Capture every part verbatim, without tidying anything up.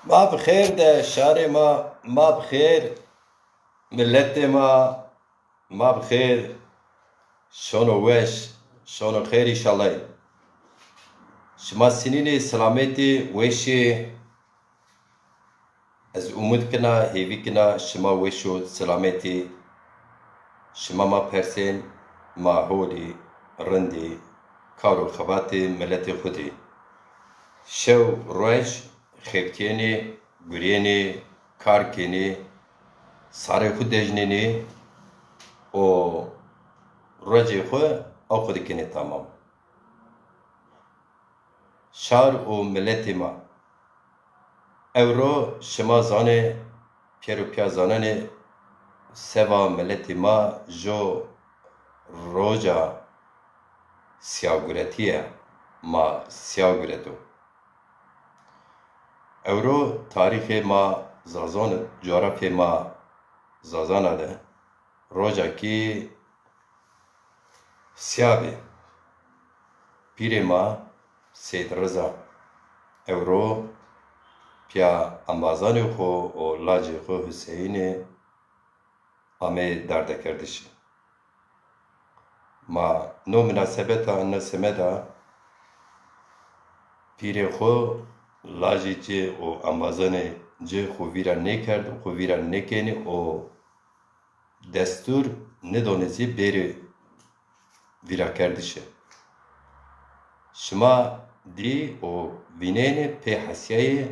Ma bi xêr de şarê ma, ma bi xêr miletê ma, ma bi xêr. Şono weş, şono xêr înşallah. Şima sinînê selametî, weşî. Ez umid kena, hêvî kena şima weş û selametî. Şima ma persên, ma holî, rindî, kar û xebatê miletê xwu dî. Şew roj xebitîyenî, gurîyenî, kar kenî, sarê xwu dejnenî û rojê xwu a xwu dikenî tamam. Şar û miletê ma. Ewro şima zanê, pîyer û pîya zanenê, seva miletê ma jo roja sîyaguretî ye, ma sîya gureto. Ewro tarîxê ma Zazan, coğrafyê ma Zazana de roja kî sîya bî. Pîrê ma Seyd Riza ewro pîya embazanê xo û lacê xo Huseyînî ameyê dardekerdişî. Ma no minasebeta, no semeda pîrê xo, lajê ci û embazanê ci xo vîra nêkerd, xo vîra nêkenî û destûr nidonê zî bêrê vîrakerdişê. Şima dî û vînenê pê hesîyayê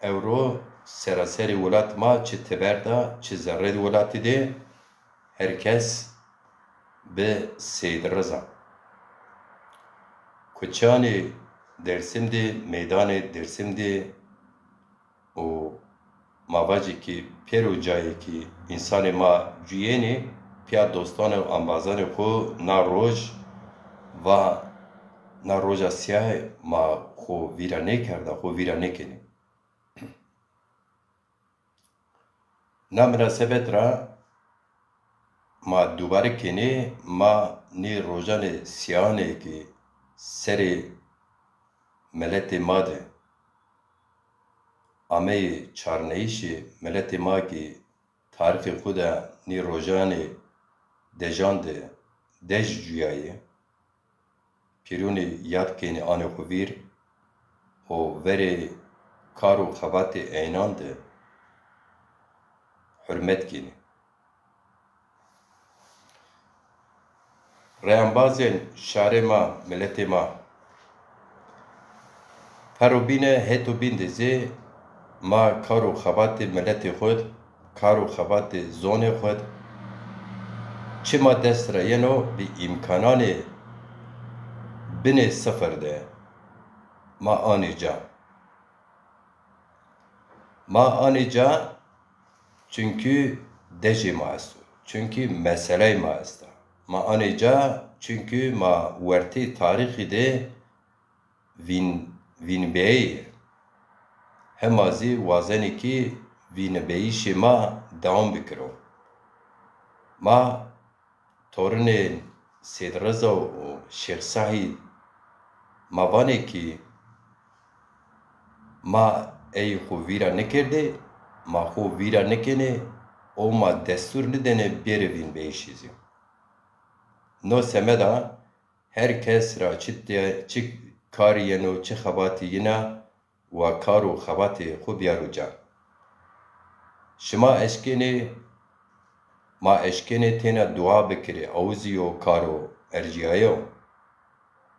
ewro seraserê welat ma çi teber de, çi zerrê de welatî de, her kes bi Seyd Riza. Kuçanê Dêrsim de, meydanê Dêrsim de û ma vacî kî pêro cayê kî însanê ma cuyenî, pîya dostan û embazanê xo na roj va, na roja sîyayê ma xo vîra nêkerda, xo vîra nêkenê. Na minasebet ra ma dubare kenê, ma nê rojanê sîyanê kî serê miletê ma de ameyê çarneyişê miletê ma kî tarîxê xo de nê rojanê dejan de dej cuyayê. Pîrûnî yad kenî anê xo vîr û verê kar û xebatê eynan de hurmet kenî. Reyembazên şarê ma, miletê ma. Perro bîne, heto bîn de zî ma kar û xebatê miletê xwu d, kar û xebatê zonê xwu d, çi ma dest ra yeno bi îmkananê binê sifir de ma anê ca. Ma anê ca çunkî dejê ma esto, çunkî meseleyê ma esta. Ma anê ca çunkî ma wertê tarîxî de vîn, vînbeyeyê. Hema zî wazenê kî vînbeyîşê ma dewam bikiro. Ma torinê Sêd Reza û Şêx Sahî ma vanê kî ma ey xwu vîra nêkerdê, ma xwu vîra nêkenê û ma destûr nidênê bêrê vînbeyîşî zî. No semeda her kes ra çi de, çi karî yeno, çi xebatî yina, wa kar û xebatê xwu biyaro ca. Şima eşkenê, ma eşkenê têna dua bikirê, ew zî yo karo ercîyaye yo.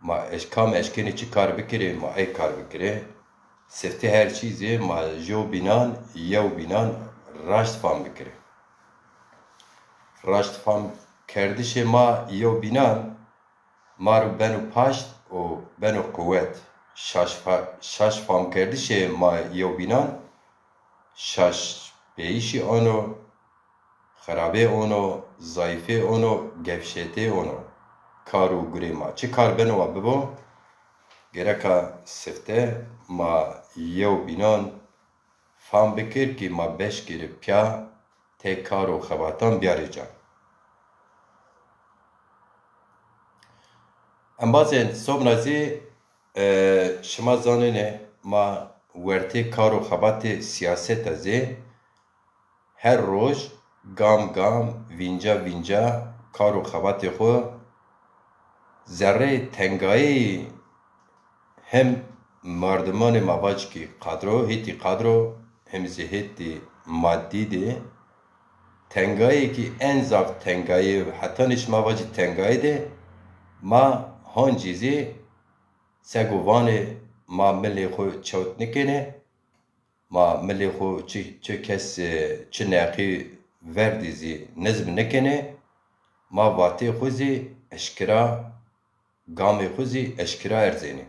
Ma eş-, kam eşkenê çi kar bikirê, ma ey kar bikirê. Siftê her çî zî ma jew bînan, yew bînan raşt fam bikirê. Raşt fam kerdişê ma yew bînan, ma ro beno paşt û beno quwet. Şaş fa-, şaş famkerdişê ma yewbînan, şaşbeyîşî ono, xirabê ono, zayîfê ono, gevşetê ono. Kar û gurê ma. Çi kar beno wa bibo, gereka sifte ma yewbînan fam bikir kî ma beşkirî pîya tê kar û xebatan biyarê ca. Embazên sobna zî, e, şima zanenê ma wertê kar û xebatê sîyaseta zî her roj gam gam, vînca vînca kar û xebatê xwu zerreyê tengayî hem mardimanê ma vac kî qadro, hêtî qadro, hem zî hêtî maddî de tengayê kî en zaf tengayê, hetanî şima vacî tengayê de ma hancî zî sego vanê ma milê xwu çewt nikêne, ma milê xwu çi, çi kes, e, çi neqî verdî zî nizm nikêne, ma vatê xwu zî eşkira, gamê xwu zî eşkira erzênê.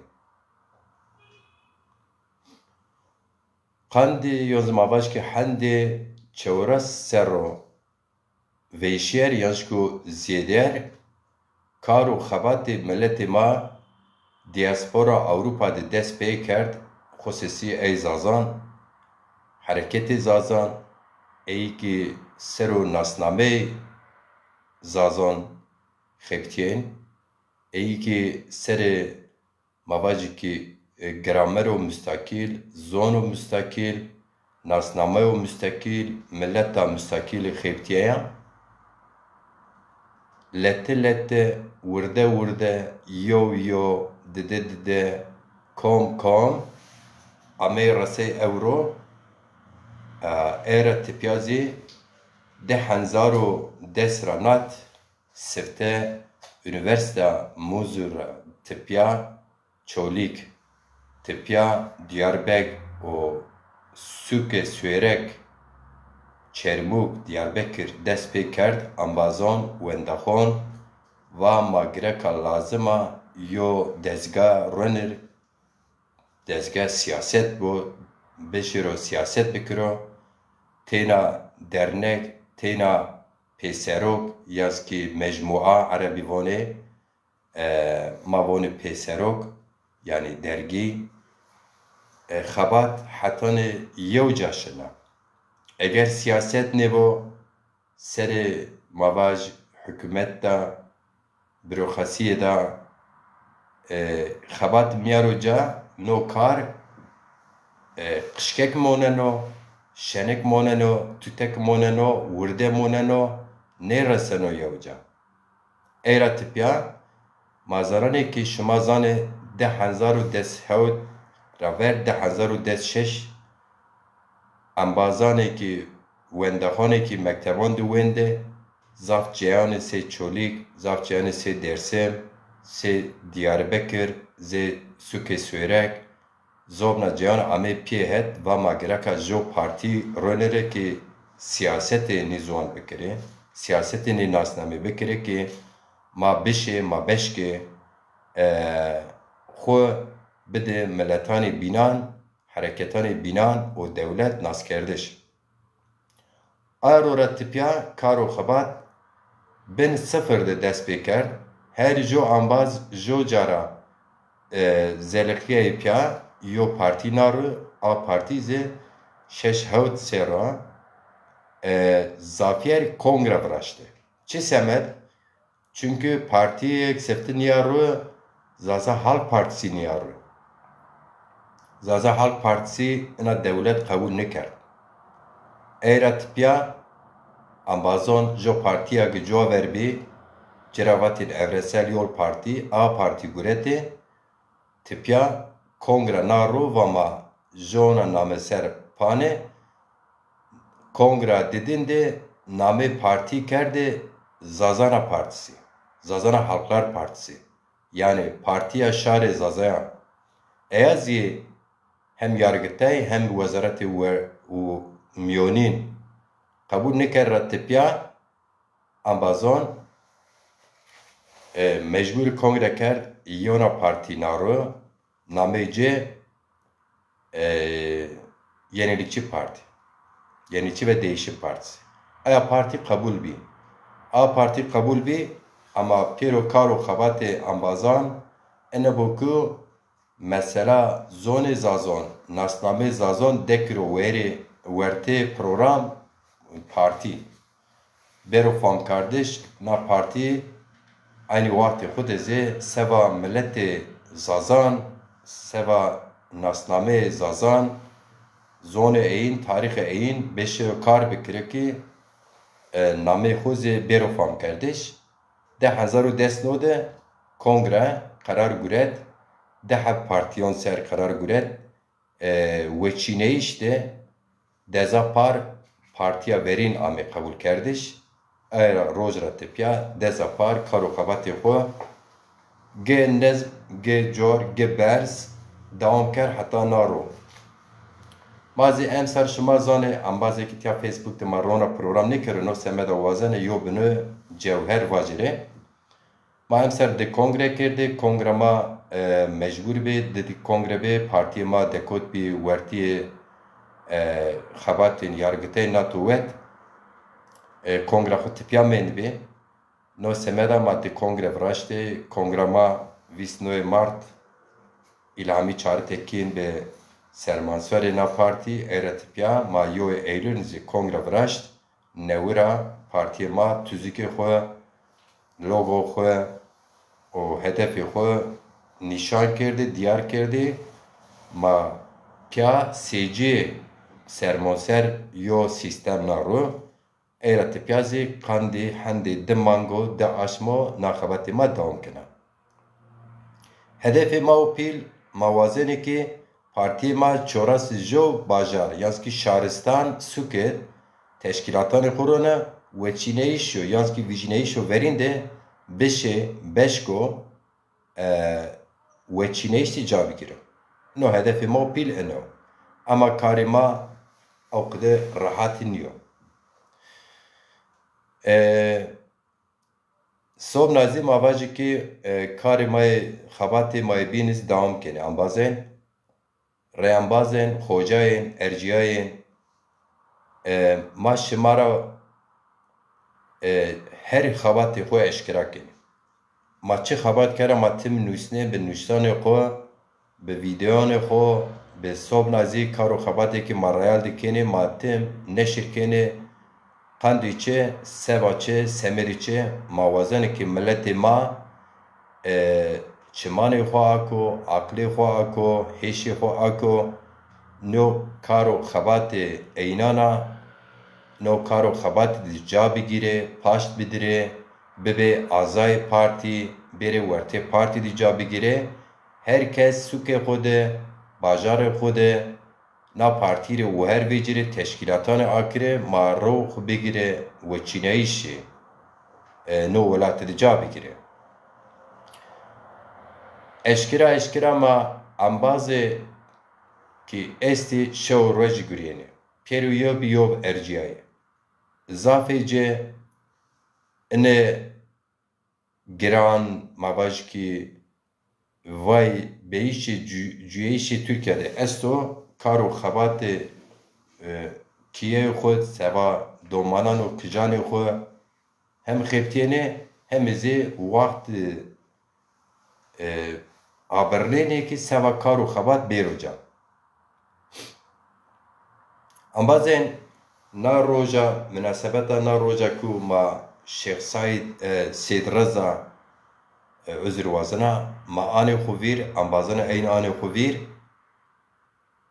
Qandê yon zî ma vaj ke hendê çewres serro veyşîyer yan jî ku zêdêyer kar û xebatê miletê ma diaspora Ewropa de dest pê kerd, xusûsî ey Zazan, hereketê Zazan, ey kî ser û nasnameyê Zazan xebitîyên, ey kî serê ma vacî kî, e, gramero mustakîl, zono mustakîl, nasnameyo mustakîl, mileta mustakîlî xebitîyeya. Lete lete, wirde wirde, yew yew, dide dide, kom kom amey resey ewro. E, ey ra tepya zî di hezar û des ra nat sifte Unîversîteya Mûzû ra tepya Çolîg, tepya Diyarbek û sûkê Suêrek, Çermûg, Diyarbekir dest pê kerd, embazon, wendaxon va ma gireka lazim a yo dezga ronir, dezga sîyaset bo, bişiro sîyaset bikiro, têna dernek, têna pêserok, ya zî kî mecmûa erebî vonê, e, ma vonê pêserok, yanî dergî, e, xebat hetanê yew ca şina. Eger sîyaset nêbo, serê ma vaj hukûmet de, burokrasîye de, e, xebat mîyaro ca, no kar, e, qişkek moneno, şenik moneno, tutek moneno, wirde moneno, nêreseno yew ca. Ey ra tepya, ma zananê ke şima zanê di hezar û des hewt ra ver di hezar û des şeş embazanê ke, wendaxanê ke mekteban de wende, zaf ceyanê sey Çolîg, zaf ceyanê sey Dêrsim, sey Diyarbekir, sey sûkê Suêrek, zobna ceyan amê piyê het, va ma gereka jo partî ronirê ke sîyasetê nê ziwan bikirê, sîyasetê nê nasnamê bikirê ke ma bişê, ma beşkê, e, xwu bidê miletanê bînan, hereketanê bînan û dewlet naskerdiş. Aro ra tepya kar û xebat bin sifir de dest pê kerd. Her jo embaz jo ca ra, e, zeliqîyayê pîya yo partî na ro, a partî zî şeş hewt serra, e, zafîyer kongre viraştê. Çi semed? Çunkî partîyêk sifte nîya ro, Zaza Halk Partîsî nîya ro. Zaza Halk Partîsî ina dewlet qebul nêkerd. Ey ra tepya embazon jo partîya ke cuwa ver bî, ci ra vatên Evrensel Yol Partî, A Partî guretê, tepya kongre na ro va ma jona nameser panê, kongre didin de namê partî kerdê Zazana Partîsî, Zazana Halklar Partîsî, yanî Partîya Şarê Zazayan. Eya zî hem yargitay hem Wezaretê We-, û Mîyonîn qebul nêkerd ra tepya embazon, e, mecbûrî kongre kerd, yewna partî na ro, nameyê ci, e, Yenilikçi Parti. Yenilikçi ve Değişim Partisi. Aya partî qebul bî. A partî qebul bî, ama pêro kar û xebatê embazan ene bo ku mesela zonê Zazon, nasnameyê Zazon dekiro werê, wertê program partî. Bêro famkardiş na partî eynî wextê xwu de zî seva miletê Zazan, seva nasnameyê Zazan, zonê eyin, tarîxê eyin bêşeyo kar bikire kî, e, nameyê xo zî bêro famkerdiş. Di hezar û des no de kongre qerar guret, di heb partîyon ser qerar guret, e, weçîneyîş de Deza Par partîya verîn amê qebûlkerdiş. Ey ra roj ra tepîya Deza Par kar û xebatê xo ge nezm, ge cor, ge berz dewam kerd heta na ro. Ma zî emser şima zanê, embazê kî tîya Facebook de ma rona program nêkero, no semeda wazene yo bino cewher vacirê. Ma emser di kongre kerdê, kongra ma, e, mecbur bê, di, di kongre bê, partiyê ma dekot bî wertiyê, e, xebatên yargiteyê nato wet, e, kongra xo tipya mendibê. No semeda ma di kongre viraştê, kongra ma vîst newê Mart, Îlhamî Çaritekin bi sermanserê na partî, ey ra tipya ma yewê Eylul zî kongre viraşt. Newi ra partiyê ma tuzikê xwu, logo xwu û hedefê xwu nîşan kerdî, dîyar kerdî. Ma pîya sêcî sermonser yo sîstem na ro. Ey ra tepîya zî qandî hendê di mango, di aşmo na xebatê ma dewam kena. Hedefê ma û pîl, ma wazenê ke partiyê ma çoras jew bajar, yan zî kî şaristan, suke, teşkîlatanê xo rone, weçîneyîşo, yan zî kî vîjîneyîşo verîn de bişê, beşko, e, weçîneyîş de ca bigîre. No hedefê ma û pîl eno. Ema karê ma ew qide rehatî nîyo. E, Sobna zî ma vajî kî, e, karê ma yê, xebatê ma yê bîn zî dewam kenê. Embazên, reyembazên, xocayên, ercîyayên, e, ma şima ra, e, her xebatê xwu eşkera kenê. Ma çi xebat kera ma tim nusnê, bi nusnanê xwu, bi vîdeonê xo, bi sobna zî kar û xebatê ke ma reyal de kenê, ma tim neşir kenê. Qandî çi, seba çi, semerî çi, ma wazenê ke miletê ma, e, çimanê xo ako, aqlê xo ako, hêşê xo ako, no kar û xebatê eynan a, no kar û xebatî de ca bigîrê, paşt bidirê, bibê azayê partî, bêrê wertê partî de ca bigîrê. Her kes sûkê xo de, bajarê xo de, na partî rê wer vecîrê, teşkîlatanê akirê, ma ro xo bigîrê weçînayîşê, e, no welatî de ca bigîrê. Eşkera eşkera ma embazê kî estî şew û rojî gurîyenê. Pêro yew bi yew ercîyayê. Zafê ci inê giran, ma vaj kî vay beyîşê cü-, cuyeyîşê Tirkîya de esto, kar û xebatê, e, kîyeyê xwu, seba domanan û kijanê xwu hem xebitîyenê, hem zî waxt, e, abirnênê kî seba kar û xebat bêro ca. Embazên na roja, minasebeta na roja ku ma Şêx Saîd, e, Sêd Reza, e, uzr wazena, ma anê xwu vîr, embazanê eyn anê xwu vîr,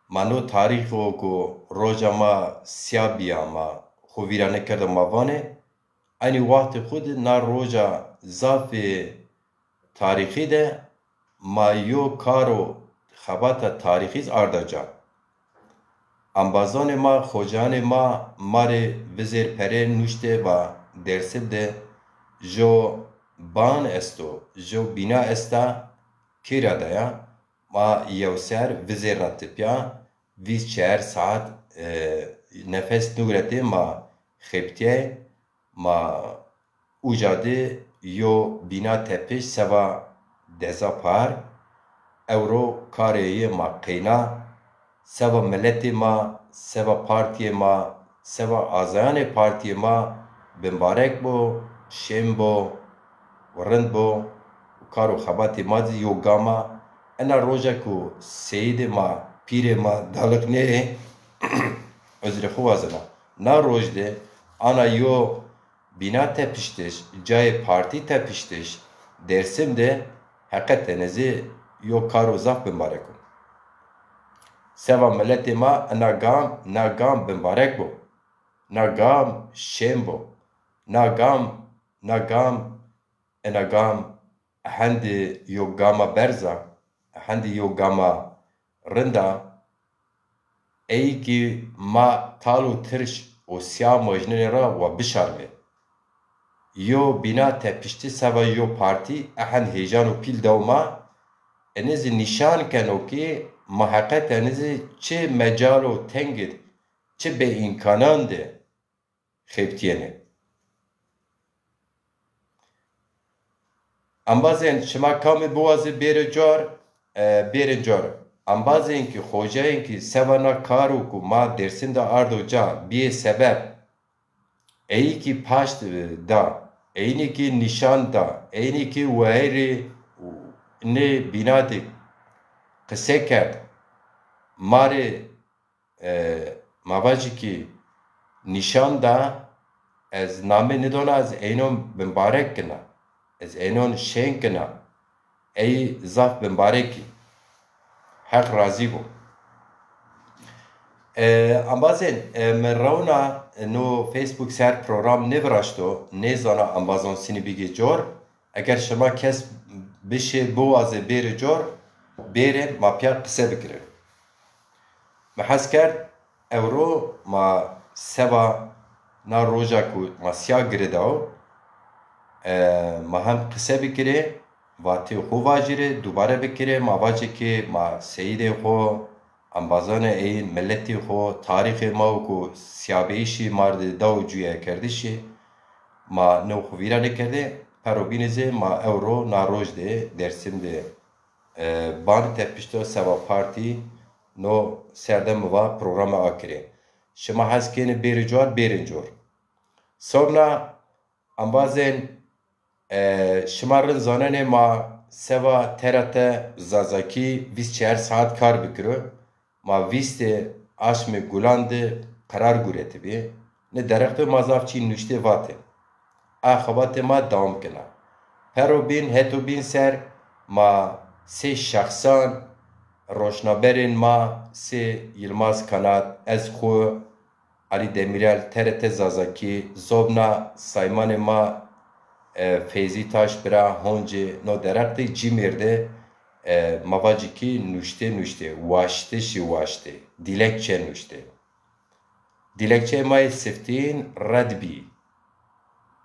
ma no tarîxo ku roja ma sîya bîya, ma xwu vîra nêkerda ma vanê, eynî wextê xwu de na roja zafê tarîxî de ma yo kar û xebata tarîxî zî arda ca. Embazanê ma, xocayanê ma, ma rê vizêr perê nuştê va Dêrsim de jo ban esto, jo bîna esta, kî ra de ya? Ma yewser vizêr ra tipya, vîst çar saet, e, nefes nûgretê ma xebitîyayê, ma uca de yo bîna tepiş seba Deza Par, ewro karê yê ma qeyna, seba miletê ma, seba partiyê ma, seba azayanê partiyê ma bimbarek bo, şên bo, rind bo, kar û xebatê ma zî yo gam a. Ena roja ku seyîdê ma, pîrê ma daliqnê, uzrê xwu wazena. Na roj de ana yo bîna tepiştiş, cayê partî tepiştiş, Dêrsim de heqetene zî yo karo zaf bimbarek o. Seva miletê ma ina gam, na gam bimbarek bo. Na gam şên bo. Na gam, na gam, ina gam hendî yo gama berz a, hendî yo gama rind a. Ey kî ma tal û tirş û sîya mojnenê ra wa bişarnê. Yo bîna tepiştî seva yo partî ehend hêjan û pîl daw ma, enê zî nîşan keno kî ma heqetenî zî çi mecalo teng id, çi bêîmkanan de xebitîyenê. Embazên şima kamî biwazê bêrê cor, e, bêrê cor. Embazên kî, xoceyên kî seva na karo ku ma Dêrsim de ardo ca bîyê sebeb, eyî kî paşt da, eynî kî nîşan da, eynî kî wayîrê nê bîna de qise kerd, ma rê e, ma vajî kî nîşan da, ez namê nidona, ez eynon bimbarek kina, ez eynon şên kina, ey zaf bimbarek î. Heq razî bo. E, embazên, e, mi rewna, e, no Facebook ser program nêviraşto, nêzana embazon sinî bigê cor. Eger şima kes bişê biwazê bêrê cor, bêrê ma pîya qise bikirê. Mi hes kerd ewro ma seva na roja ku ma sîya girêdaw, e, ma hem qise bikirê, vatê xo vajîrê, dubare bikirê, ma vacê ki ma seyîdê xo, embazanê ey, miletê xo, tarîxê ma û ku sîyabeyîşî ma rê daw cuyakerdişî, ma no xo vîra nêkerdê, pero bînê zî ma ewro na roj de Dêrsim de e, banî tepişto seva partî no serde mi va programe akirê. Şima hes kenê bêrê cor, bêrên cor. Sobna embazên, e, şima rind zanenê ma seva T R T Zazakî vîst çar saet kar bikiro. Ma vîstê aşmê Gulan de qerar guretibî. Nê derextê ma zaf çî nuştê vatê. A xebatê ma dewam kena. Pero bîn, heto bîn ser ma sê şexsan, roşnaberên ma sê Yilmaz Kanat, ez xwu, Alî Demîrel, T R T Zazakî, zobna saymanê ma, e, Feyzî Taş bira, honcê no derextê Cîmêr de, e, ma vacî kî nuştê nuştê, waştişî waştê, dîlekçe nuştê. Dîlekçeyê ma yê siftîn red bî.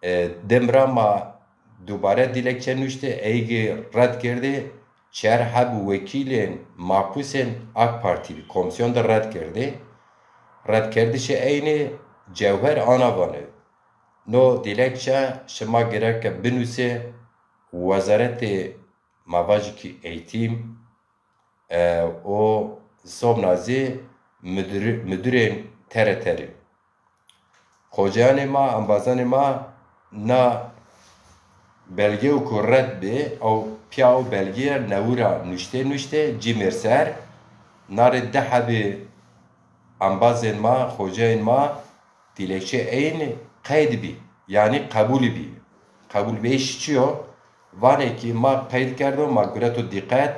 E, dim ra ma dubare dîlekçe nuştê, ey gî red kerdê, çer heb wekîlên mapusên AK Partî bî, komîsyon de red kerdê. Redkerdişê eynî Cewher ana vanê, no dîlekçe şima gereke binusê Wezaretê ma vajî kî Eğitim, e, û zobna zî mudir-, mudirên T R T rê. Xoceyanê ma, embazanê ma na belgeyo ku red bi, ew pîya ew belgeye newira nuştê nuştê Cîmêr ser, na rê di hebî embazên ma, xoceyên ma, dîlekçe eynî qeyd bî, yanî qebûlî bî. Qebûlbeyîş çi yo? Vanê kî ma qeyd kerdo, ma gureto dîqet,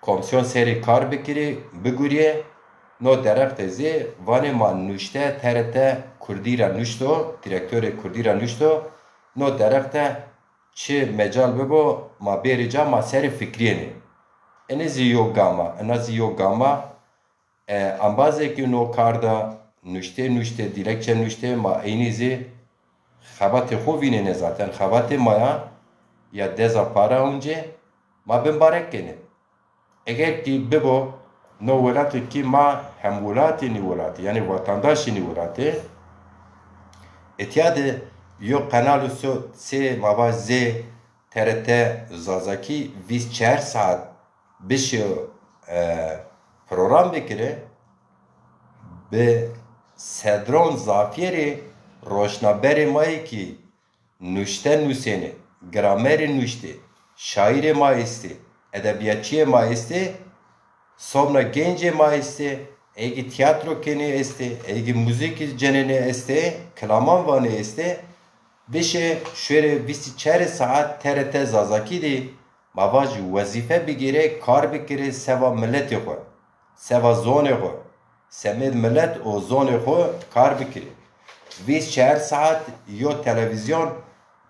komîsyon serê kar bikirî, bigurîyê. No derexte zî vanê ma nuşte T R T Kurdî ra nuşto, dîrektorê Kurdî ra nuşto. No derexte çi mecal bibo, ma bêrê ca ma serê fikrîyenê. Enê zî yo gam a, ena zî yo gam a. E, embazê kî no kar da nuştê nuştê, dîlekçe nuştê, ma eynî zî xebatê xo vînenê zaten. Xebatê ma ya, ya deza para oncê, ma bimbarek kenê. Eger kî bibo no welatê kî ma hemwelatê nî welatê, yanî vatandaşê nî welatê, etya de yo qenal û so-, sê ma va zê T R T Zazakî vîst çar saet bişê, e, program bikirê, bi sedron zafîyerê roşnaberê ma yê kî nuşte nusênê, gramerê nuştê, şaîrê ma estê, edebîyatçîyê ma estê, sobna gencê ma estê, ey kî tîyatro kenê estê, ey kî muzîkî cenenê estê, kilaman vanê estê, bişê şuêrê vîst û çarê saet T R T Zazakî de ma vajî wezîfe bigêrê, kar bikirê seva miletê xwu. seva zonê xo, semêd milet û zonê xo kar bikirê. Vîst çar saet yo televîzyon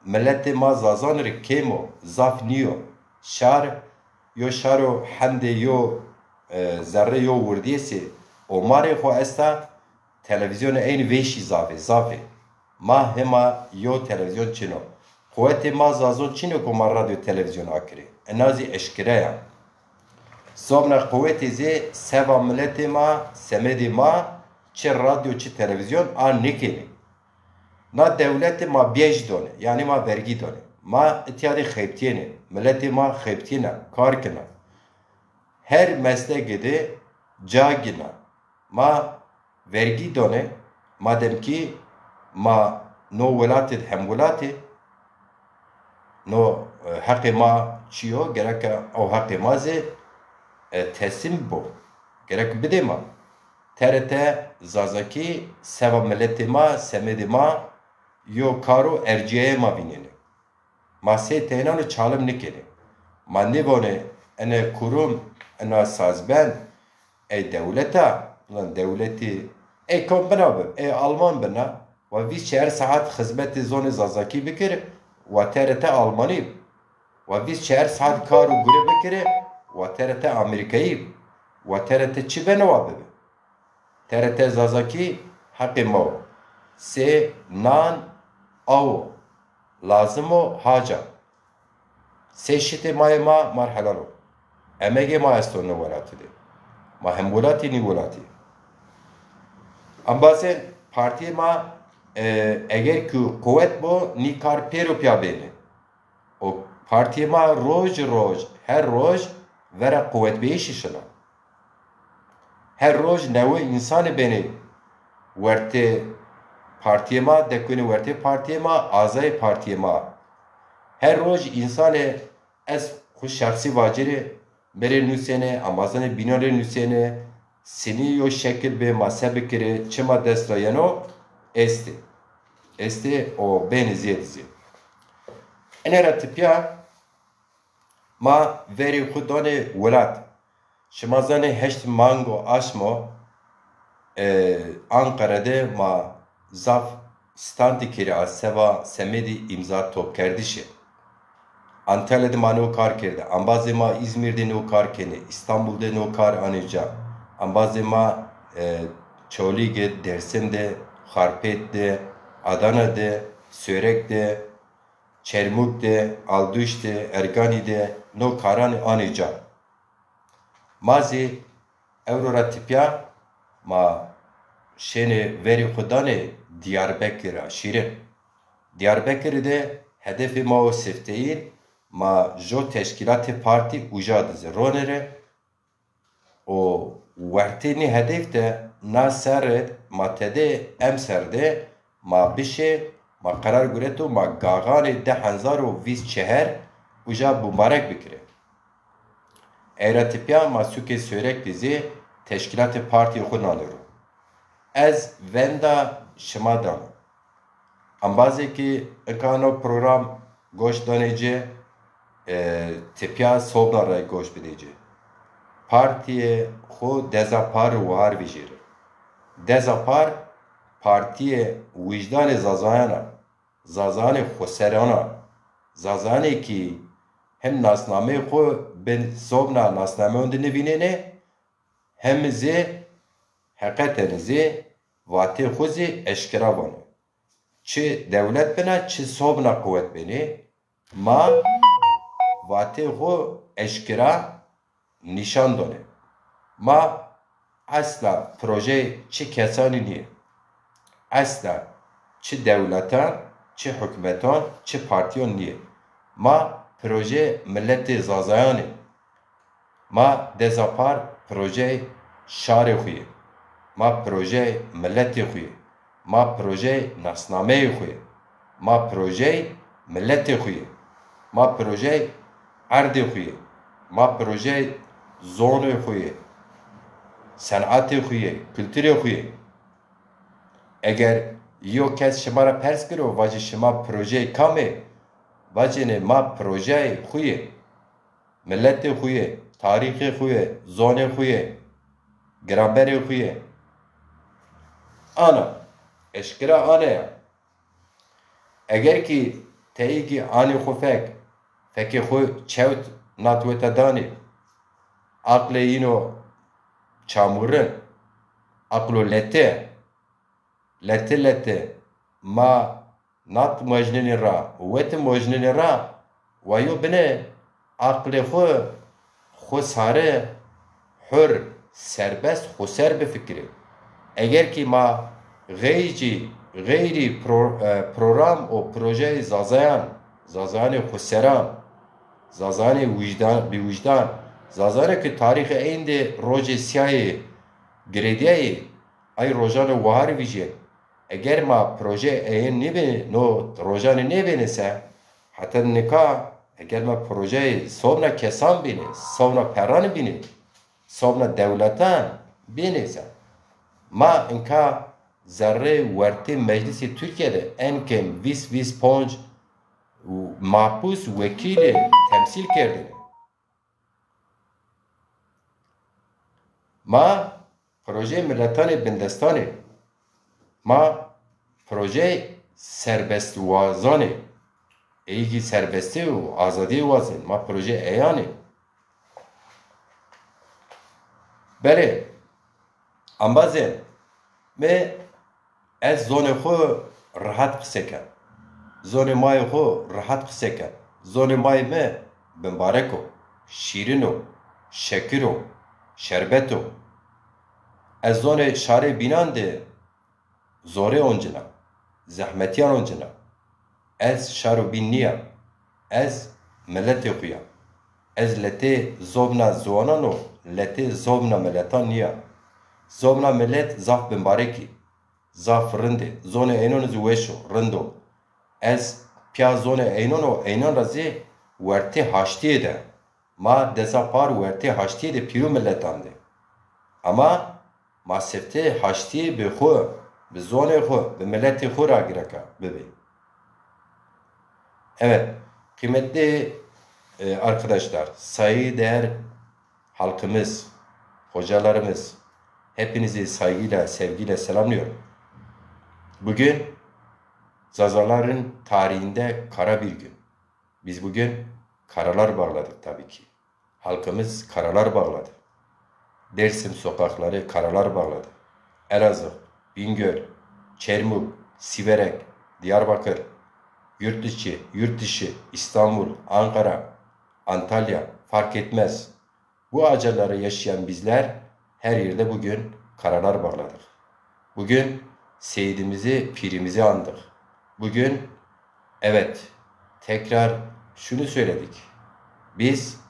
miletê ma Zazan rê kêm o, zaf nîyo. Şar, yo şaro hemdê yo, e, zerrê yo wirdiyesê omarê xo esta, televîzyonê eynî vêşî zaf ê, zaf ê. Ma hema yo televîzyon çin o. Quwetê ma Zazon çin o ku ma radyo televîzyon akirê. Ena zî eşkere ya. Zobna quwetê zî seva miletê ma, semedê ma çi radyo çi televîzyon a nêkenê. Na dewlete ma biyej done, yanî ma vergî done. Ma itya de xebitîyenê, miletê ma xebitîyena, kar kena. Her meslege de ca gina. Ma vergî done, madem kî ma no welatê de hemwelat ê, no, e, heqê ma çi yo, gereke ew heqê ma zî, e, teslîm bo. Gerek bidê ma. T R T Zazakî seva miletê ma, semedê ma yo karo ercîyayê ma vînenê. Ma sey teynano çalim nikenê. Ma nêvonê ene kurum, ena sazbend, ey dewlet a, ulan dewletî, ey kom bina bi, ey Alman bina, wa vîst çar saet xizmetê zonê Zazakî bikir, wa T R T Almanî, wa vîst çar saet kar û gure bikirê, wa T R T Amerîkayî, wa T R T çi beno wa bibi. T R T Zazakî heqê ma o. Sê nan aw o. Lazim o haca. Sê şitê ma yê ma mar helal o. Emegê ma esto no welatî de. Ma hemwelatî nî welatî. Embazên partiyê ma, e, eger ku quwet bo, nî kar pêro pîya bênê. O partiyê ma roj roj, her roj vera quwetbêyişî şina. Her roj newe însanê benê wertê partiyê ma, dekunê wertê partiyê ma, azayê partiyê ma. Her roj însanê, ez xwu şexsî vacirê, mi rê nusênê, embazanê bînan rê nusênê, sinî yo şekil bê, ma se bikirê, çi ma dest ra yeno, estê. Estê û benê zêde zî. Ene ra tipya ma verê xwu danê welat. Şima zanê heşt mango aşmo, e, Anqara de ma zaf standî kerê a seva semedî îmza topkerdişê. Antalya de ma no kar kerde. Embazê ma Îzmîr de no kar kenê. Îstanbul de no kar anê ca. Embazê ma, e, Çolîg de, Dêrsim de, Xarpêt de, Adana de, Sêwreg de, Çermûg de, Aldûş de, Erganî de no karan anê ca. Ma zî ewro ra tipya ma şênê verê xwu danê Diyarbekir a şîrin. Diyarbekirî de hedefê ma o sifteyîn, ma jo teşkîlatê partî uja de zî ronê rê. Û wertê nî hedef de na serre ma tede emser de ma bişê, ma qerar gureto ma gaxanê di hezar û vîst çehar uja bumbarek bikirê. Ey ra tipya ma sûkê Sêwreg de zî teşkîlatê partîyê xwu nanê ro. Ez venda şima dano. Embazê kî nika no program goş danê ci, e, tipya sobna ra goş bidê ci. Partiyê xwu Deza Par û Wahar vijêrê. Deza Par partiyê wijdanê Zazayan a, Zazayanê xoseran a, Zazayanê kî hem nasnameyê xwu bin sobna nasnameyan de nivînenê, hem zî heqeten zî vatê xwu zî eşkera vano. Çi dewlet bena, çi sobna quwet benê, ma vatê xwu eşkera nîşan donê. Ma esla projeyê çi kesanî nîyê. Esla çi dewletan, çi hukmetan, çi partîyan nîyê. Ma projeyê miletê Zazayan ê. Ma Deza Par projeyê şarê xwu yê. Ma projeyê miletê xwu yê. Ma projeyê nasnameyê xwu yê. Ma projeyê miletê xwu yê. Ma projeyê erdê xwu yê. Ma projeyê zonê xwu yê. Senatê xwu yê, kulturê xwu yê. Eger yo kes şima ra pers kiro, vajê şima projeyê kam ê? Vacênê ma projeyê xwu yê. Miletê xwu yê, tarîxê xwu yê, zonê xwu yê. giranberê xo yê. Ana, eşkera ana ya. Eger kî teyî kî anê xo fek, fekê xo çewt natweta danê, aqlê yîno çamurin, aqlo lete, lete lete ma nat mojnenê ra, wet mojnenê ra, wa yo bine aqlê xo, xo sare, hur, serbest, xoser bifikirê. Eger kî ma xeycî, xeyrî pro-, e, program û projeyê Zazayan, Zazayanê xoseran, Zazayanê wijdan, biwijdan, Zazayanê ki tarîxê eyndê rojê sîyayê girêdîyayê, ay rojano wahar vîjê, eger ma projeyê eyn nêbê-, no rojanê nêbênê se, heta nika eger ma projeyê sobna kesan bînê, sobna perran bînê, sobna dewletan bênê se, ma inka zerrê wertê Meclisê Tirkîye de en kem vîst vîst ponc mapus wekîlê temsîl kerdêne. Ma projeyê miletanê bindestan ê. Ma projeyê serbestwazan ê. Ey kî serbestî û azadîye wazên. Ma projeyê eyan ê. Belê, embazên mi, ez zonê xo rehet qise ken. Zonê mayê xo rehet qise ken. Zonê mayê mi bimbarek o, şîrin o, şekir o, şerbet o. Ez zonê şarê bînan de zorê oncina, zehmetîyan oncina. Ez şar û bîn nîya. Ez miletê xo ya. Ez letê zobna ziwanan o, letê zobna miletan nîya. Zobna milet zaf bimbarek î. Zaf rind ê. Zonê eynon zî weş o, rind o. Ez pîya zonê eynon û eynan ra zî wertê haştîye de. Ma deza par wertê haştîye de pîro miletan de. Ama ma sifte haştîye bi xo, bi zonê xo, bi miletê xo ra gireka bibê. Evet, kıymetli, e, arkadaşlar, saygıdeğer halkımız, hocalarımız, hepinizi saygıyla, sevgiyle selamlıyorum. Bugün Zazaların tarihinde kara bir gün. Biz bugün karalar bağladık tabii ki. Halkımız karalar bağladı. Dersim sokakları karalar bağladı. Elazığ, Bingöl, Çermuk, Siverek, Diyarbakır, yurt içi, yurt dışı, İstanbul, Ankara, Antalya, fark etmez. Bu acıları yaşayan bizler her yerde bugün karalar bağladık. Bugün seyidimizi, pirimizi andık. Bugün, evet, tekrar şunu söyledik. Biz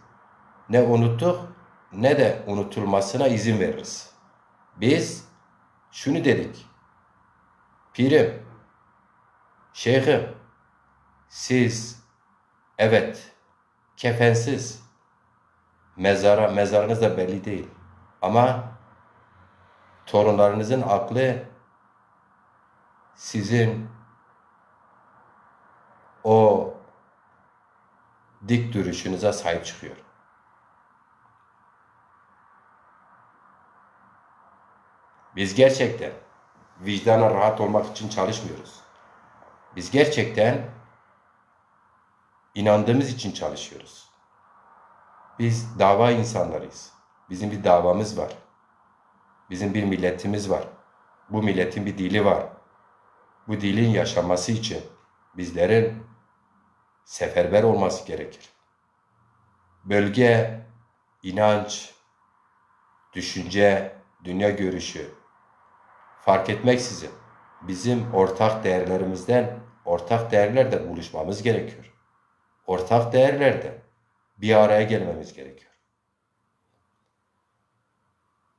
ne unuttuk ne de unutulmasına izin veririz. Biz şunu dedik. Pirim, şeyhim, siz, evet, kefensiz. Mezara, mezarınız da belli değil. Ama torunlarınızın aklı sizin o dik duruşunuza sahip çıkıyor. Biz gerçekten vicdana rahat olmak için çalışmıyoruz. Biz gerçekten inandığımız için çalışıyoruz. Biz dava insanlarıyız. Bizim bir davamız var. Bizim bir milletimiz var. Bu milletin bir dili var. Bu dilin yaşaması için bizlerin seferber olması gerekir. Bölge, inanç, düşünce, dünya görüşü fark etmeksizin bizim ortak değerlerimizden, ortak değerlerde buluşmamız gerekiyor. Ortak değerlerde bir araya gelmemiz gerekiyor.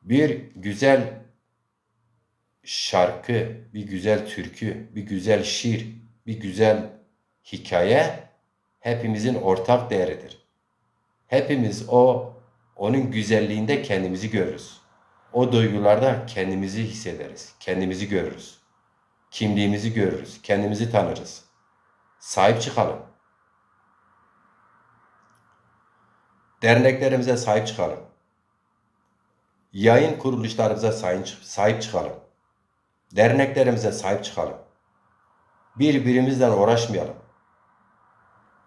Bir güzel şarkı, bir güzel türkü, bir güzel şiir, bir güzel hikaye hepimizin ortak değeridir. Hepimiz o, onun güzelliğinde kendimizi görürüz. O duygularda kendimizi hissederiz, kendimizi görürüz. Kimliğimizi görürüz, kendimizi tanırız. Sahip çıkalım. Derneklerimize sahip çıkalım. Yayın kuruluşlarımıza sayın çık-, sahip çıkalım. Derneklerimize sahip çıkalım. Birbirimizle uğraşmayalım.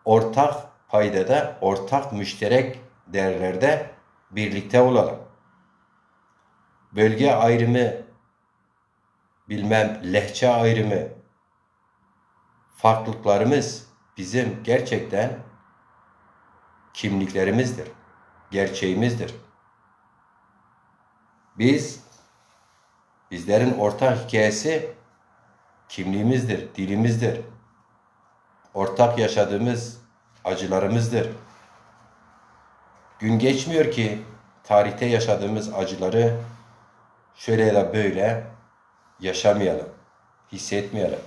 Ortak paydada, ortak müşterek değerlerde birlikte olalım. Bölge ayrımı, bilmem, lehçe ayrımı, farklılıklarımız bizim gerçekten kimliklerimizdir, gerçeğimizdir. Biz, bizlerin ortak hikayesi kimliğimizdir, dilimizdir. Ortak yaşadığımız acılarımızdır. Gün geçmiyor ki tarihte yaşadığımız acıları şöyle ya da böyle yaşamayalım, hissetmeyelim.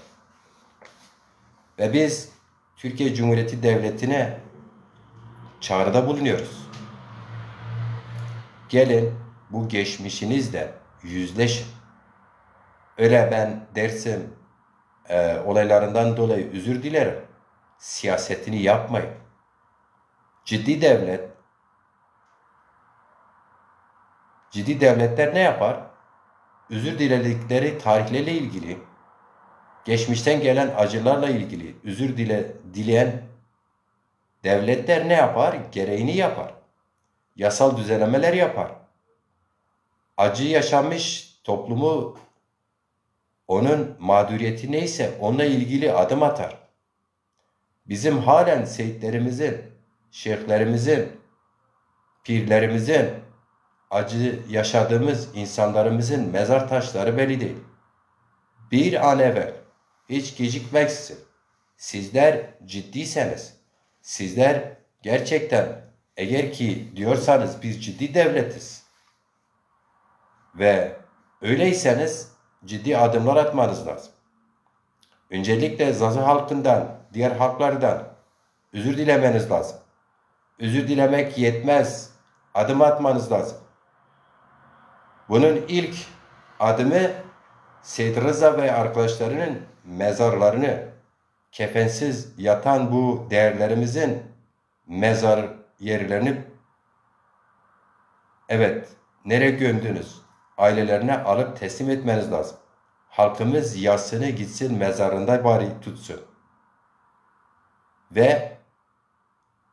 Ve biz Türkiye Cumhuriyeti Devleti'ne çağrıda bulunuyoruz. Gelin bu geçmişinizle yüzleşin. Öyle ben Dersim, e, olaylarından dolayı özür dilerim siyasetini yapmayın. Ciddi devlet, ciddi devletler ne yapar? Özür diledikleri tarihlerle ilgili, geçmişten gelen acılarla ilgili özür dile-, dileyen devletler ne yapar? Gereğini yapar. Yasal düzenlemeler yapar. Acı yaşamış toplumu, onun mağduriyeti neyse onunla ilgili adım atar. Bizim halen seyitlerimizin, şeyhlerimizin, pirlerimizin, acı yaşadığımız insanlarımızın mezar taşları belli değil. Bir an evvel, hiç gecikmeksizin, sizler ciddiyseniz, sizler gerçekten, eğer ki diyorsanız biz ciddi devletiz ve öyleyseniz ciddi adımlar atmanız lazım. Öncelikle Zaza halkından, diğer halklardan özür dilemeniz lazım. Özür dilemek yetmez. Adım atmanız lazım. Bunun ilk adımı Seyit Rıza ve arkadaşlarının mezarlarını, kefensiz yatan bu değerlerimizin mezar yerlerini, evet, nereye gömdünüz? Ailelerine alıp teslim etmeniz lazım. Halkımız yasını gitsin mezarında bari tutsun. Ve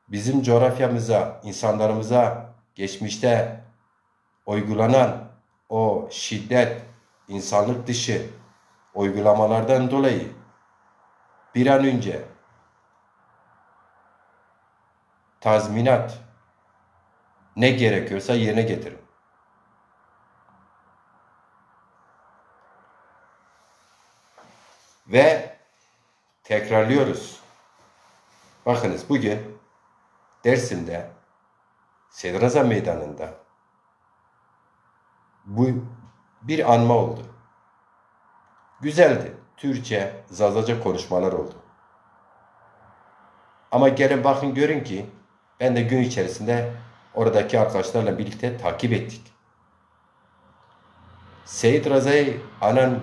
bizim coğrafyamıza, insanlarımıza geçmişte uygulanan o şiddet, insanlık dışı uygulamalardan dolayı bir an önce tazminat ne gerekiyorsa yerine getirin. Ve tekrarlıyoruz. Bakınız, bugün Dersim'de Seyit Rıza Meydanı'nda bu bir anma oldu. Güzeldi. Türkçe, Zazaca konuşmalar oldu. Ama gelin bakın, görün ki ben de gün içerisinde oradaki arkadaşlarla birlikte takip ettik. Seyit Rıza'yı anan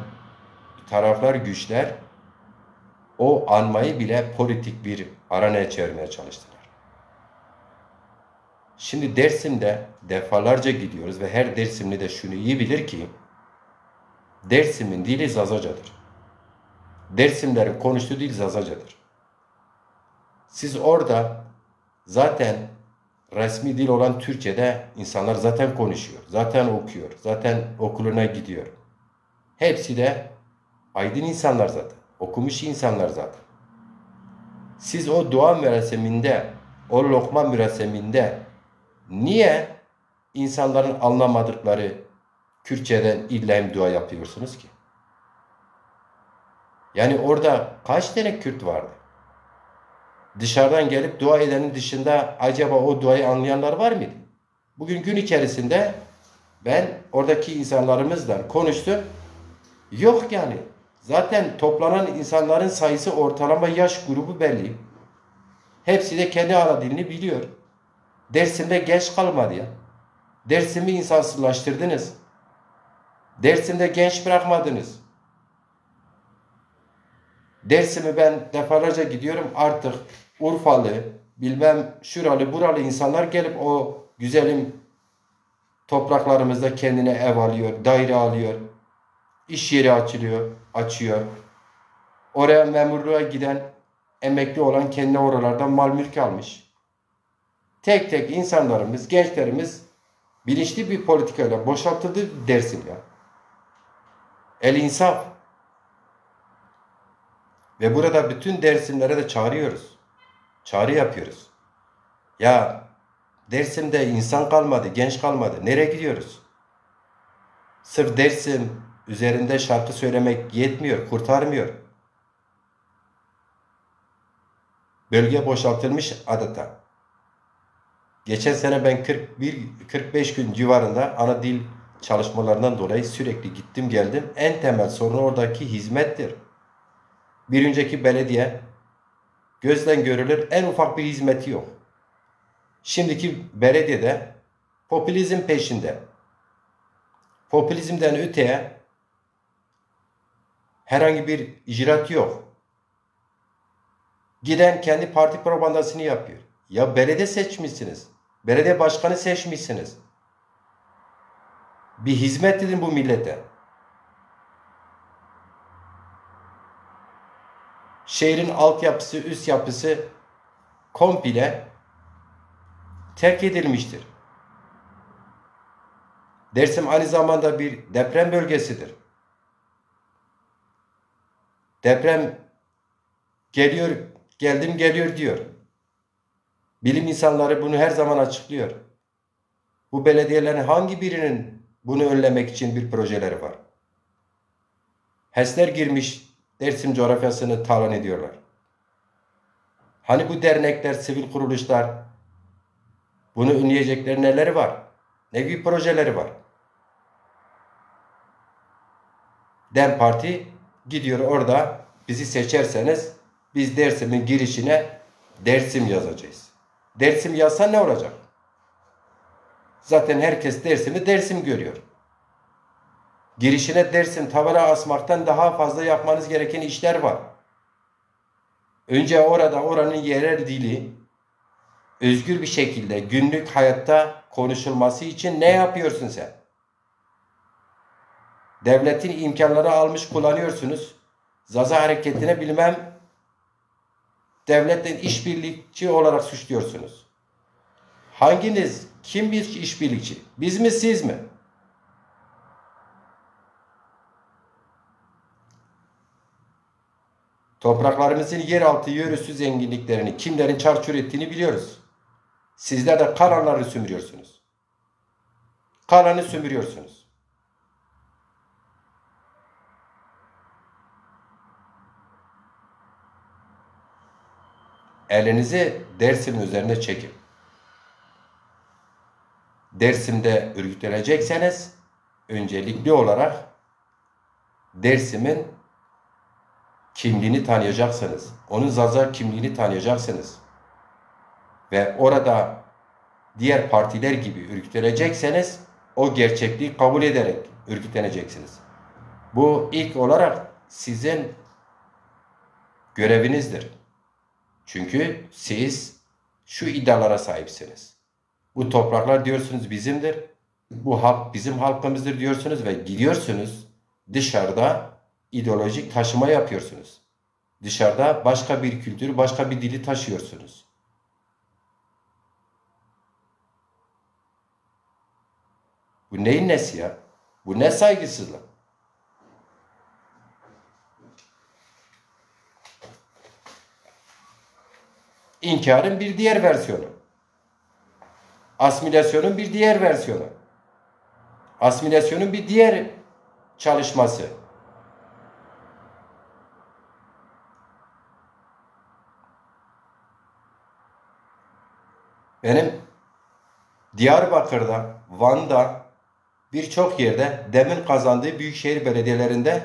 taraflar, güçler o anmayı bile politik bir araneye çevirmeye çalıştılar. Şimdi Dersim'de defalarca gidiyoruz ve her Dersimli de şunu iyi bilir ki Dersim'in dili Zazacadır. Dersimlerin konuştuğu dil Zazacadır. Siz orada zaten resmi dil olan Türkçe'de insanlar zaten konuşuyor, zaten okuyor, zaten okuluna gidiyor. Hepsi de aydın insanlar zaten, okumuş insanlar zaten. Siz o dua merasiminde, o lokma merasiminde niye insanların anlamadıkları Kürtçeden illa hem dua yapıyorsunuz ki? Yani orada kaç tane Kürt vardı? Dışarıdan gelip dua edenin dışında acaba o duayı anlayanlar var mıydı? Bugün gün içerisinde ben oradaki insanlarımızla konuştum. Yok yani. Zaten toplanan insanların sayısı, ortalama yaş grubu belli. Hepsi de kendi ana dilini biliyor. Dersim'de genç kalmadı ya. Dersim'i insansızlaştırdınız. Dersim'de genç bırakmadınız. Dersim'i ben defalarca gidiyorum, artık Urfalı, bilmem şuralı, buralı insanlar gelip o güzelim Topraklarımızda kendine ev alıyor, daire alıyor, iş yeri açılıyor, açıyor. Oraya memurluğa giden, emekli olan kendine oralardan mal mülk almış. Tek tek insanlarımız, gençlerimiz bilinçli bir politikayla boşaltıldı Dersim ya. El insaf. Ve burada bütün Dersimlere de çağırıyoruz. Çağrı yapıyoruz. Ya Dersim'de insan kalmadı, genç kalmadı. Nereye gidiyoruz? Sırf Dersim üzerinde şarkı söylemek yetmiyor, kurtarmıyor. Bölge boşaltılmış adeta. Geçen sene ben kırk bir, kırk beş gün civarında ana dil çalışmalarından dolayı sürekli gittim geldim. En temel sorun oradaki hizmettir. Bir önceki belediye gözden görülür en ufak bir hizmeti yok. Şimdiki belediyede popülizm peşinde. Popülizmden öteye herhangi bir icraat yok. Giden kendi parti propagandasını yapıyor. Ya belediye seçmişsiniz, belediye başkanı seçmişsiniz. Bir hizmet edin bu millete. Şehrin altyapısı, üst yapısı komple terk edilmiştir. Dersim aynı zamanda bir deprem bölgesidir. Deprem geliyor, geldim geliyor diyor. Bilim insanları bunu her zaman açıklıyor. Bu belediyelerin hangi birinin bunu önlemek için bir projeleri var? HES'ler girmiş Dersim coğrafyasını talan ediyorlar. Hani bu dernekler, sivil kuruluşlar bunu önleyecekleri neleri var? Ne gibi projeleri var? DEM Parti gidiyor orada, "Bizi seçerseniz biz Dersim'in girişine Dersim yazacağız." Dersim yazsa ne olacak? Zaten herkes Dersim'i Dersim görüyor. Girişine Dersim tabela asmaktan daha fazla yapmanız gereken işler var. Önce orada oranın yerel dili özgür bir şekilde günlük hayatta konuşulması için ne yapıyorsun sen? Devletin imkanları almış kullanıyorsunuz. Zaza hareketine bilmem devletten işbirlikçi olarak suçluyorsunuz. Hanginiz, kim bir işbirlikçi? Biz mi, siz mi? Topraklarımızın yeraltı, yerüstü zenginliklerini, kimlerin çarçur ettiğini biliyoruz. Sizler de kalanlarını sömürüyorsunuz. Kalanı sömürüyorsunuz. Elinizi Dersim'in üzerine çekin. Dersim'de örgütlenecekseniz öncelikli olarak Dersim'in kimliğini tanıyacaksınız. Onun Zaza kimliğini tanıyacaksınız. Ve orada diğer partiler gibi örgütlenecekseniz o gerçekliği kabul ederek örgütleneceksiniz. Bu ilk olarak sizin görevinizdir. Çünkü siz şu iddialara sahipsiniz. Bu topraklar diyorsunuz bizimdir. Bu halk bizim halkımızdır diyorsunuz ve gidiyorsunuz dışarıda ideolojik taşıma yapıyorsunuz. Dışarıda başka bir kültür, başka bir dili taşıyorsunuz. Bu neyin nesi ya? Bu ne saygısızlık? İnkarın bir diğer versiyonu. Asimilasyonun bir diğer versiyonu. Asimilasyonun bir diğer çalışması. Benim Diyarbakır'da, Van'da, birçok yerde DEM'in kazandığı büyükşehir belediyelerinde,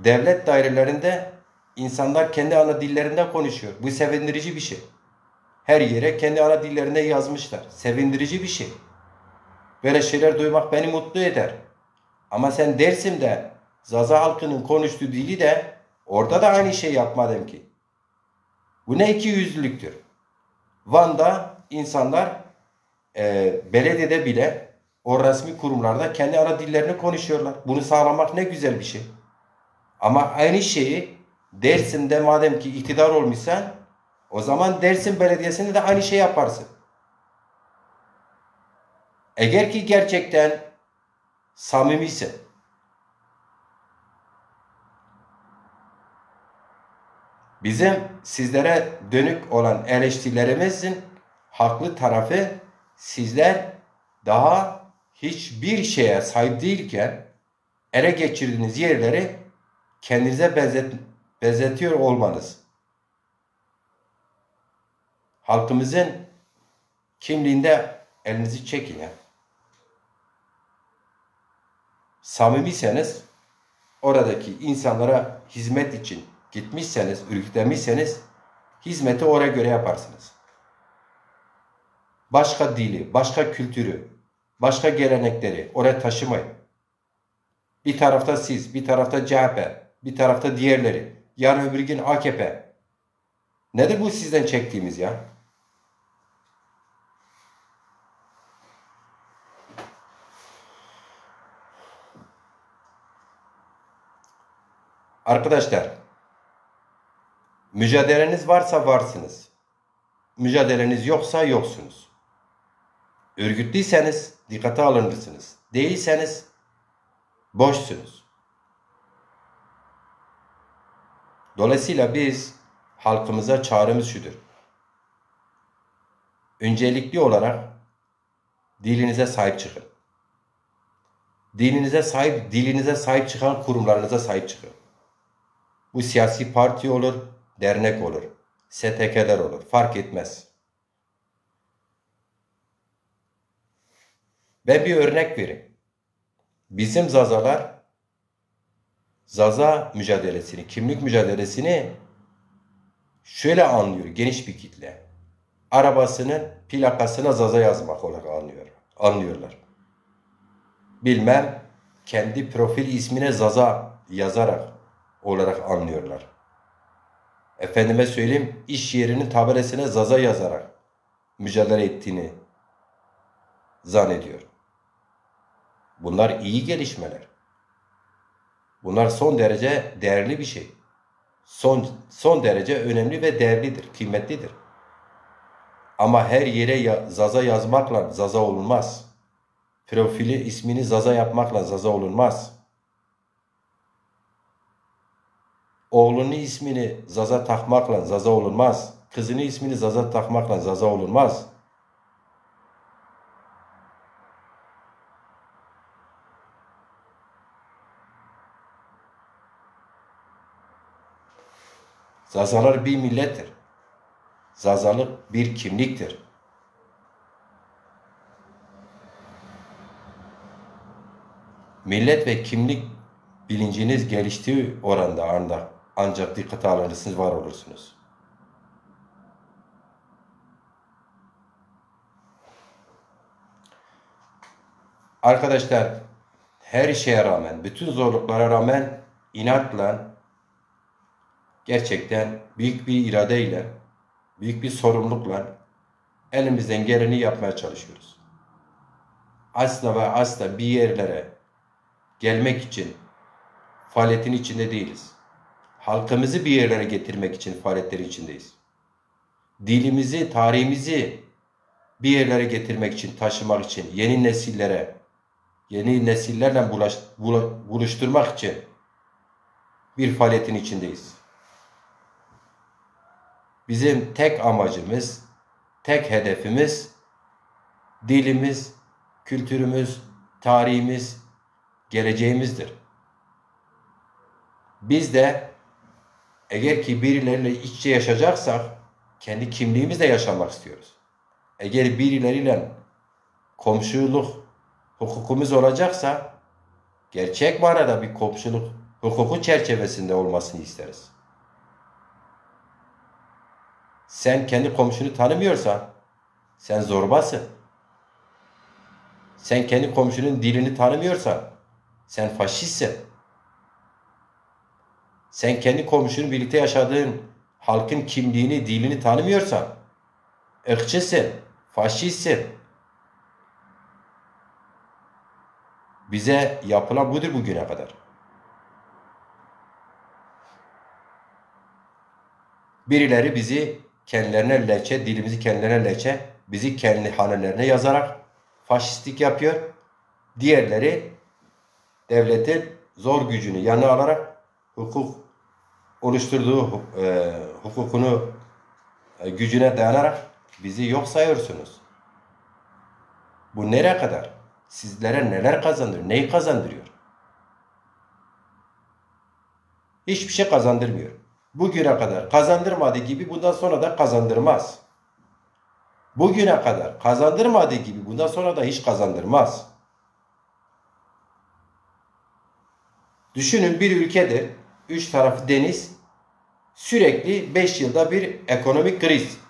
devlet dairelerinde insanlar kendi ana dillerinde konuşuyor. Bu sevindirici bir şey. Her yere kendi ana dillerinde yazmışlar. Sevindirici bir şey. Böyle şeyler duymak beni mutlu eder. Ama sen Dersim'de Zaza halkının konuştuğu dili de orada da aynı şey yapmadın ki. Bu ne ikiyüzlülüktür? Van'da insanlar, e, belediyede bile O resmi kurumlarda kendi ana dillerini konuşuyorlar. Bunu sağlamak ne güzel bir şey. Ama aynı şeyi Dersim'de madem ki iktidar olmuşsan, o zaman Dersim Belediyesi'nde de aynı şey yaparsın. Eğer ki gerçekten samimiysen, bizim sizlere dönük olan eleştirilerimizin haklı tarafı, sizler daha hiçbir şeye sahip değilken ele geçirdiğiniz yerleri kendinize benzet, benzetiyor olmanız. Halkımızın kimliğinde elinizi çekin ya. Samimiyseniz, oradaki insanlara hizmet için gitmişseniz, örgütlenmişseniz, hizmeti oraya göre yaparsınız. Başka dili, başka kültürü, başka gelenekleri oraya taşımayın. Bir tarafta siz, bir tarafta C H P, bir tarafta diğerleri. Yarın öbür gün A K P. Nedir bu sizden çektiğimiz ya? Arkadaşlar, mücadeleniz varsa varsınız. Mücadeleniz yoksa yoksunuz. Örgütlüyseniz dikkate alınırsınız. Değilseniz boşsunuz. Dolayısıyla biz halkımıza çağrımız şudur. Öncelikli olarak dilinize sahip çıkın. Dilinize sahip, dilinize sahip çıkan kurumlarınıza sahip çıkın. Bu siyasi parti olur, dernek olur, S T K'ler olur, fark etmez. Ben bir örnek vereyim. Bizim Zazalar Zaza mücadelesini, kimlik mücadelesini şöyle anlıyor geniş bir kitle. Arabasının plakasına Zaza yazmak olarak anlıyor, anlıyorlar. Bilmem, kendi profil ismine Zaza yazarak olarak anlıyorlar. Efendime söyleyeyim, iş yerinin tabelasına Zaza yazarak mücadele ettiğini zannediyor. Bunlar iyi gelişmeler. Bunlar son derece değerli bir şey. Son, son derece önemli ve değerlidir, kıymetlidir. Ama her yere ya-, Zaza yazmakla Zaza olunmaz. Profili ismini Zaza yapmakla Zaza olunmaz. Oğlunun ismini Zaza takmakla Zaza olunmaz. Kızının ismini Zaza takmakla Zaza olunmaz. Zazalar bir millettir. Zazalık bir kimliktir. Millet ve kimlik bilinciniz geliştiği oranda ancak, ancak dikkate alınırsınız, var olursunuz. Arkadaşlar, her şeye rağmen, bütün zorluklara rağmen inatla, gerçekten büyük bir iradeyle, büyük bir sorumlulukla elimizden geleni yapmaya çalışıyoruz. Asla ve asla bir yerlere gelmek için faaliyetin içinde değiliz. Halkımızı bir yerlere getirmek için faaliyetlerin içindeyiz. Dilimizi, tarihimizi bir yerlere getirmek için, taşımak için, yeni nesillere, yeni nesillerle bulaş-, bula-, buluşturmak için bir faaliyetin içindeyiz. Bizim tek amacımız, tek hedefimiz dilimiz, kültürümüz, tarihimiz, geleceğimizdir. Biz de eğer ki birileriyle iç içe yaşayacaksak, kendi kimliğimizle yaşamak istiyoruz. Eğer birileriyle komşuluk hukukumuz olacaksa, gerçek manada bir komşuluk hukuku çerçevesinde olmasını isteriz. Sen kendi komşunu tanımıyorsan, sen zorbasın. Sen kendi komşunun dilini tanımıyorsan, sen faşistsin. Sen kendi komşunun birlikte yaşadığın halkın kimliğini, dilini tanımıyorsan, ırkçısın, faşistsin. Bize yapılan budur bugüne kadar. Birileri bizi kendilerine leçe, dilimizi kendilerine leçe, bizi kendi hanelerine yazarak faşistlik yapıyor. Diğerleri devletin zor gücünü yanına alarak hukuk oluşturduğu hu-, e, hukukunu, e, gücüne dayanarak bizi yok sayıyorsunuz. Bu nereye kadar? Sizlere neler kazandırıyor? Neyi kazandırıyor? Hiçbir şey kazandırmıyor. Bugüne kadar kazandırmadığı gibi bundan sonra da kazandırmaz. Bugüne kadar kazandırmadığı gibi bundan sonra da hiç kazandırmaz. Düşünün, bir ülkedir, üç tarafı deniz, sürekli beş yılda bir ekonomik kriz.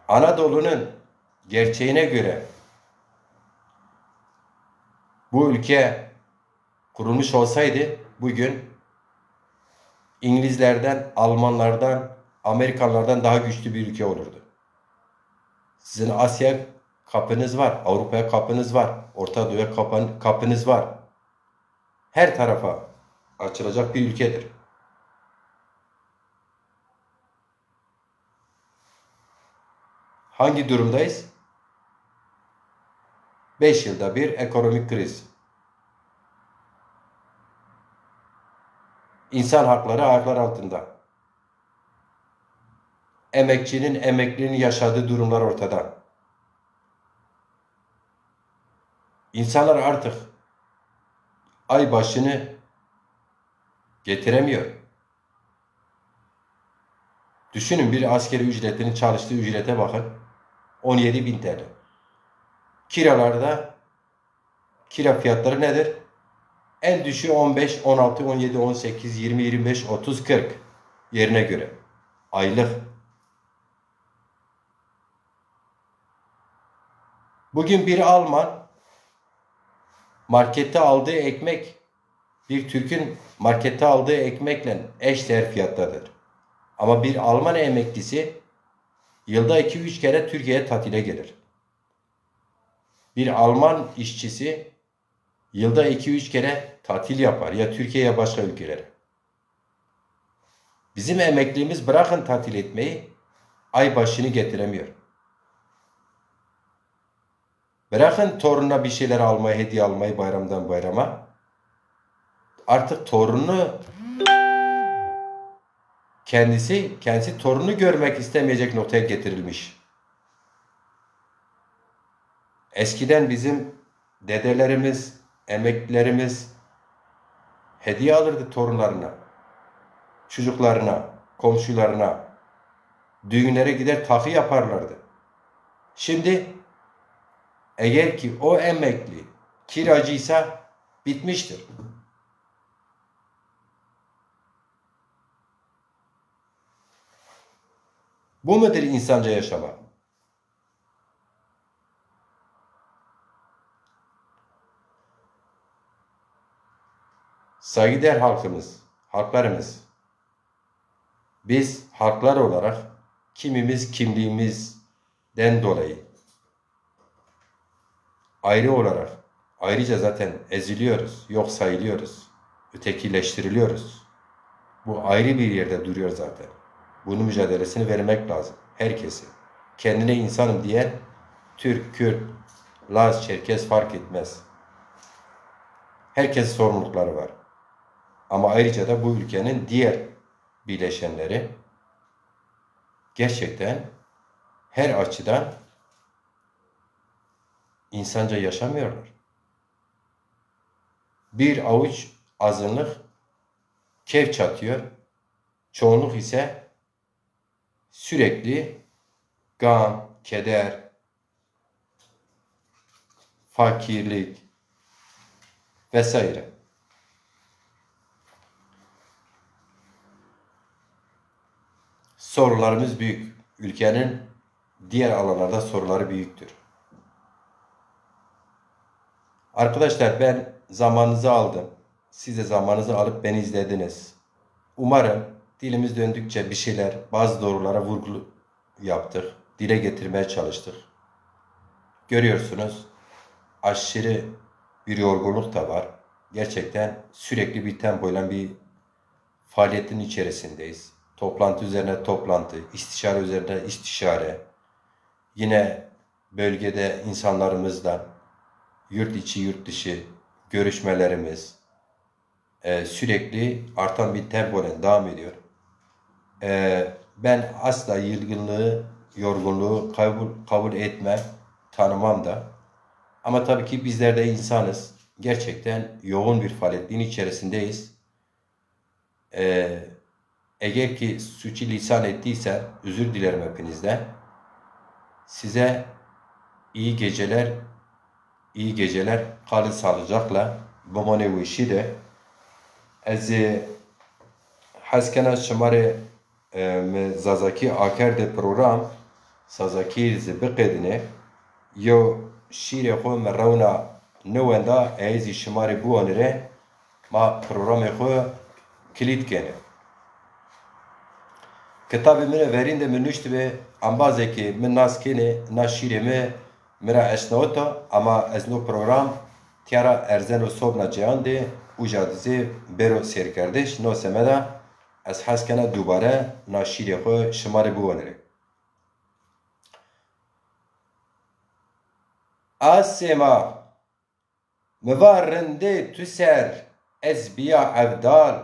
Anadolu'nun gerçeğine göre bu ülke kurulmuş olsaydı bugün İngilizlerden, Almanlardan, Amerikalılardan daha güçlü bir ülke olurdu. Sizin Asya kapınız var, Avrupa'ya kapınız var, Orta Doğu'ya kapan-, kapınız var. Her tarafa açılacak bir ülkedir. Hangi durumdayız? Beş yılda bir ekonomik kriz. İnsan hakları ayaklar altında. Emekçinin, emeklinin yaşadığı durumlar ortada. İnsanlar artık ay başını getiremiyor. Düşünün, bir askeri ücretinin çalıştığı ücrete bakın. On yedi bin T L. Kiralarda, kira fiyatları nedir? En düşüğü on beş, on altı, on yedi, on sekiz, yirmi, yirmi beş, otuz, kırk yerine göre. Aylık. Bugün bir Alman markette aldığı ekmek bir Türk'ün markette aldığı ekmekle eşdeğer fiyattadır. Ama bir Alman emeklisi yılda iki üç kere Türkiye'ye tatile gelir. Bir Alman işçisi yılda iki üç kere tatil yapar, ya Türkiye ya başka ülkelere. Bizim emeklimiz, bırakın tatil etmeyi, ay başını getiremiyor. Bırakın torununa bir şeyler almayı, hediye almayı bayramdan bayrama. Artık torununu kendisi, kendisi torununu görmek istemeyecek noktaya getirilmiş. Eskiden bizim dedelerimiz, emeklilerimiz hediye alırdı torunlarına, çocuklarına, komşularına. Düğünlere gider takı yaparlardı. Şimdi eğer ki o emekli kiracıysa bitmiştir. Bu mudur insanca yaşamak? Saygıdeğer halkımız, halklarımız, biz halklar olarak kimimiz kimliğimizden dolayı ayrı olarak, ayrıca zaten eziliyoruz, yok sayılıyoruz, ötekileştiriliyoruz. Bu ayrı bir yerde duruyor zaten. Bunun mücadelesini vermek lazım herkese. Kendine insanım diyen Türk, Kürt, Laz, Çerkez fark etmez. Herkes sorumlulukları var. Ama ayrıca da bu ülkenin diğer bileşenleri gerçekten her açıdan insanca yaşamıyorlar. Bir avuç azınlık keyif çatıyor, çoğunluk ise sürekli gam, keder, fakirlik vesaire. Sorunlarımız büyük. Ülkenin diğer alanlarda sorunları büyüktür. Arkadaşlar, ben zamanınızı aldım. Siz de zamanınızı alıp beni izlediniz. Umarım Dilimiz döndükçe bir şeyler, bazı doğrulara vurgu yaptık, dile getirmeye çalıştık. Görüyorsunuz, aşırı bir yorgunluk da var. Gerçekten sürekli bir tempoyla bir faaliyetin içerisindeyiz. Toplantı üzerine toplantı, istişare üzerine istişare. Yine bölgede insanlarımızla yurt içi, yurt dışı görüşmelerimiz, e, sürekli artan bir tempoyla devam ediyor. E, ben asla yılgınlığı, yorgunluğu kabul, kabul etmem, tanımam da. Ama tabii ki bizler de insanız. Gerçekten yoğun bir faaliyetliğin içerisindeyiz. E, eğer ki suçu lisan ettiysem, özür dilerim hepinizden. Size iyi geceler, iyi geceler. Kalın sağlıcakla. Bimonê weşî de. Ez, e, hes kena şima rê, e, mi Zazakî akerde program, Zazakî zî biqedîne. Yew şîrê xo mi rewna niwenda, ey zî şima rê biwanire. Ma programê xo kilît kenê. Kitabê mi rê verîn de mi nuştibê, embazê ke mi nas kenê, na şîrê mi mi ra eşnawita, ama ez no program tîya ra erzeno sobna ceyandê, uca de zî bêro sêrkerdiş. No semeda ez hes kena dubare na şîrê xo şima rê biwanirê. Asê ma, mi va rindê tu ser ez bîya evdal,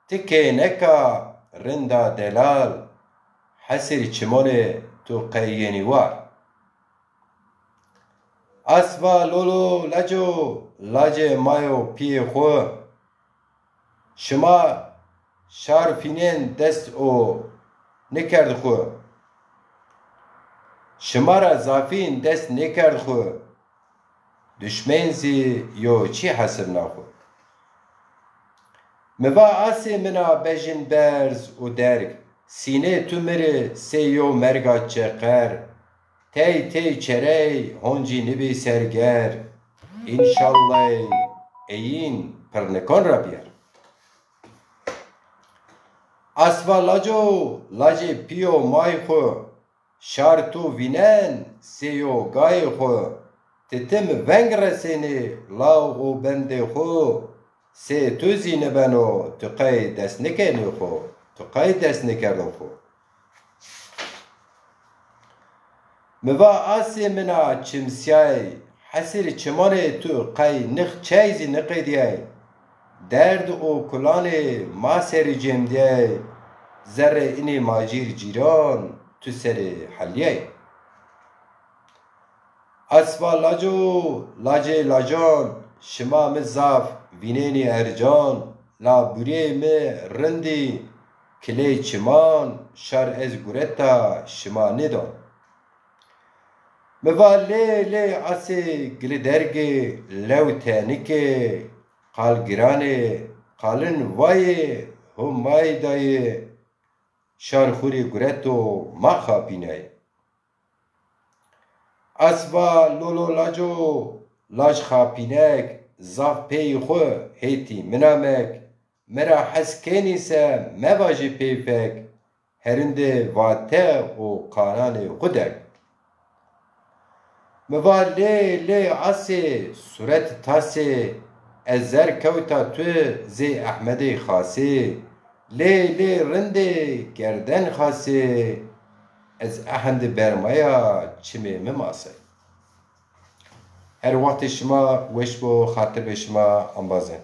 ti kêneka rinda delal, hesirî çimonê tu qey yenî war. Asva lolo laco, lacê mayo pîyê xo, şima şar fînên dest o nêkerd xo. Şima ra zafîn dest nêkerd xo. Duşmên zî yo çî hesibna xo. Mi va asê min a bejin berz û derg, sînê tu mi rê sey yo merga çeqer, tey tey çerey honcî nibî serger, înşallay eyîn pirnikan ra bîyer. Asva laco, lacê pîyo may xo, şar tu vînen sey yo gayê xo, ti tim veng resênê law û bendê xo, sê tu zî nibeno, tu qey dest nikenê xo, tu qey dest nikerdo xo. Mi va asê min a çimsîyay, hesirî çimanê tu qey nix çey zî niqedîyay. Derd û kulanê ma serî cêmdîyay, zerrê inî macîr cîran tu serê helîyay. Asva laco, lacê lacan, şima mi zaf vînenî ercan, la burê mi rindî kilê çiman, şar ez gureta şima nêdan. Mi va lê lê asê gili dergê, lew tenike, qal giranê, qalin vayê, hu may dayê, şar xurî gureto ma xapînay. Asva lolo laco, lac xapînek, zaf pey xo hêtî min a mek, mi ra hes kenî se mevajî peyfek, herindê vate û kananê xo dek. Mi va lê lê asê, suret tasê, ez zer kewta tu zê Ehmedê Xasê, lê lê rindê gerden xasê, ez ehend bermaya çimê mi masay. Her wextê şima weş bo, xatir be şima embazên.